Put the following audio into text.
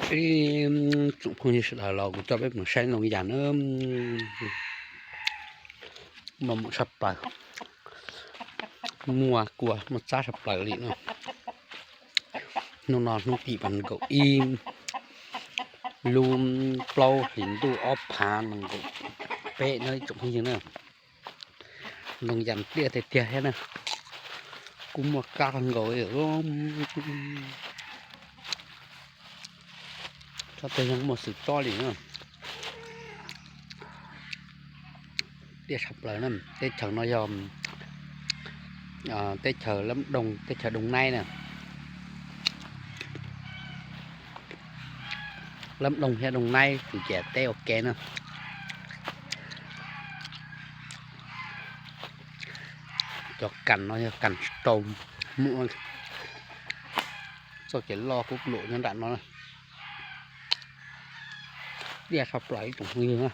Ib tsoom phooj ywg sawv daws los kuv coj peb mus saib ntoo yas na. Muaj mum tshaj plaws, muaj kua muaj txab tshaj plaws li no. Hnub no hnub tim nees nkaum ib lub plaub hlis ntuj ob phav nees nkaum peb no ib tsoom phooj ywg na. Ntoo yas pliaj tiag tiag thiab na. Kuj muaj kab nkaus li. Tsob twg yeej muaj xwm tsob li na. Pliaj tshaj plaws na. Teb chaws no yog teb chaws Lâm Đồng, teb chaws Đồng Nai na. Lâm Đồng thiab Đồng Nai kuj ces teb ua ke na. Cov kas no yog kas rau muaj txoj kev loj kuj luam nyob nram no. Pliaj tshaj plaws ib tsoom phooj ywg na.